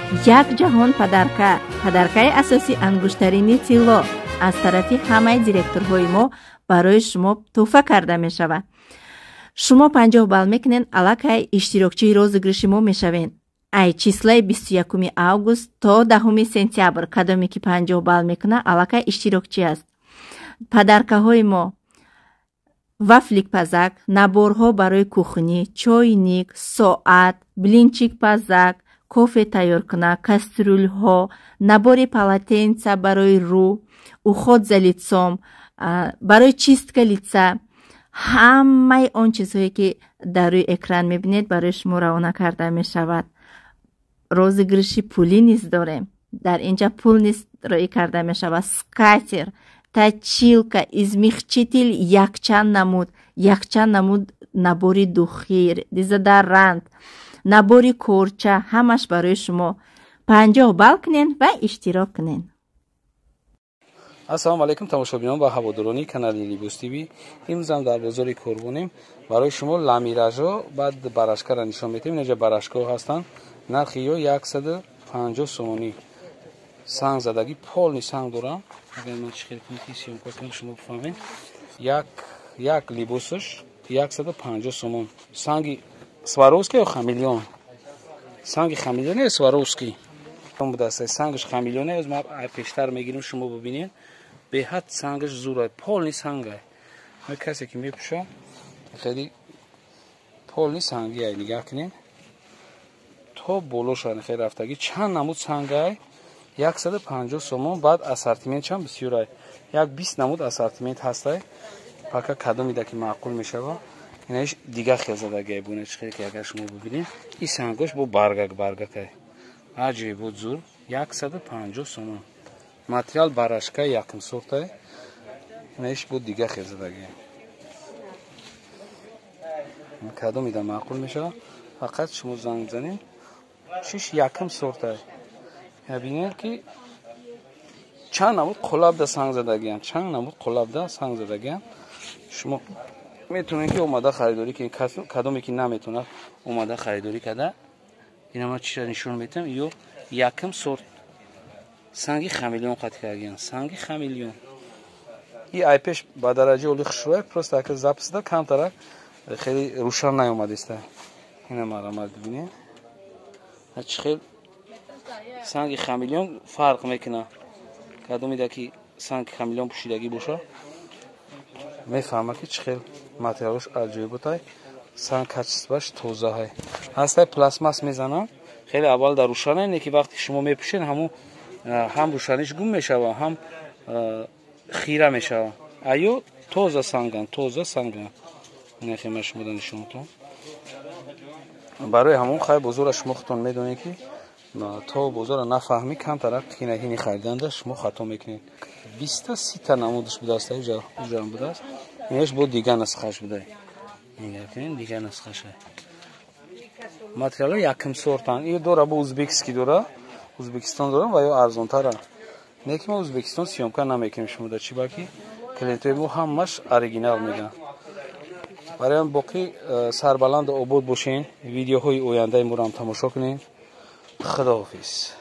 Як ҷаҳон подарка, подаркаи асосӣ ангуштарини тилло аз тарафи ҳамаи директорҳои мо барои шумо тӯҳфа карда мешавад. Шумо 50 балл мекунед, аллакай иштирокчии розыгрыши мо мешавед. Ай числаи 21 август то 10 сентябр кадоме ки 50 балл мекунад, аллакай иштирокчӣ аст. Подаркаҳои мо: вафликпазак, наборҳо барои кухни, чойник, соат, блинчик пазак, кофе тайёркунак, кастрюльҳо, набори полотенца барои рӯ, уход за лицом, барои чистка лица, ҳамаи он чизҳое ки дар рӯи экран мебинед, барои шумо равона карда мешавад. Розыгрыши пулӣ низ дорем. Дар инҷа пул низ роӣ карда мешавад. Скатерть, точилка, измягчитель, якчанд намуд, якчанд намуд набори духи, дезодорант, набори корча, ҳамаш барои шумо. 50 балл кунен ва иштирок кунен. Ассалому алайкум, тамошобинон ва ҳаводорони канали Либос ТВ. Имрӯзам дар бозори Корвонем. Барои шумо ламиражо, баъд барашкаро нишон медиҳем. Инҷа барашкаҳо ҳастанд. Нархи ё 150 сомонӣ. Санг задагӣ, полный санг дорам. Агар ман чӣ хел кунам, ки съёмка кунам, шумо бифаҳмед. Як як либосаш 150 сомон. Санги Сваровский ё хамелеон? Санги хамелеон ё Сваровский будааст. Сангаш хамелеон, аз ма пештар мегирим, шумо бибинед. Беҳад сангаш зурай, полный сангай. Касе ки мепӯша, хеле полный сангиай. Нигаҳ кунед, то болоша хеле рафтагӣ, чанд намуд сангай. 150 сомон. Баъд ассортиментшам бисёрай, як 20 намуд ассортимент ҳастай. Пака кадомида ки маъқул мешава. Инаиш дига хел задагиай, буна чӣ хеле ки агар шумо бибинед, и сангош бо баргак баргакай, аҷоибот зур. 150 сомон. Материал барашка, якм сортай. Инаиш бо дига хел задагиай. Кадомида маъқул мешава, фақат шумо занг занед. Шиш якм сортай. Бинед ки чанд намуд қолабда санг задагиам, чанд намуд қолабда санг задагиам. Шумо метавонед ки омада харидорӣ кунед. Кадоме ки наметавонад омада харидорӣ карда, ина ман чиро нишон медиҳам. Ё якм сорт, санги хамелеон қатъ кардагиам, санги хамелеон. И айпеш ба дараҷаи оли хушрӯя, просто ака записда камтарак хеле рӯшан наёмадиста. Ина марамат бибинед, чӣ хел санги хамелеон фарқ мекунад. Кадомида ки санги хамелеон пӯшидагӣ боша, мефаҳма ки чӣ хел материалош аҷоиботай. Санг качествоаш тозаҳай ҳастай. Пластмасс мезанам, хеле аввал дар рӯшана, не ки вақте шумо мепӯшед, ҳамун ҳам рӯшаниш гум мешава, ҳам хира мешава. Аю тоза санган, тоза санган. Нехема шумо нишонтон. Барои ҳамон хай бозора шумо худтон медонед ки то бозора нафаҳмӣ, камтарак қинаҳини хариданда шумо хато мекунед. 20-та 30-та намудаш будааст, уҷам будааст. Инаш бо дига нусхаш буда. Нигоҳ кунед, дига нусхаша. Материалҳо якм сортанд. И дора бо узбекский дора, Узбекистон дора ва ё арзонтара. Не ки мо Узбекистон съёмка намекунем шумо да, чӣ баки клиентои мо ҳамаш оригинал мегӯянд. Барои он боқӣ сарбаланду обод бошен. Видеоҳои ояндаи моро ҳам тамошо кунед. Худоҳофиз.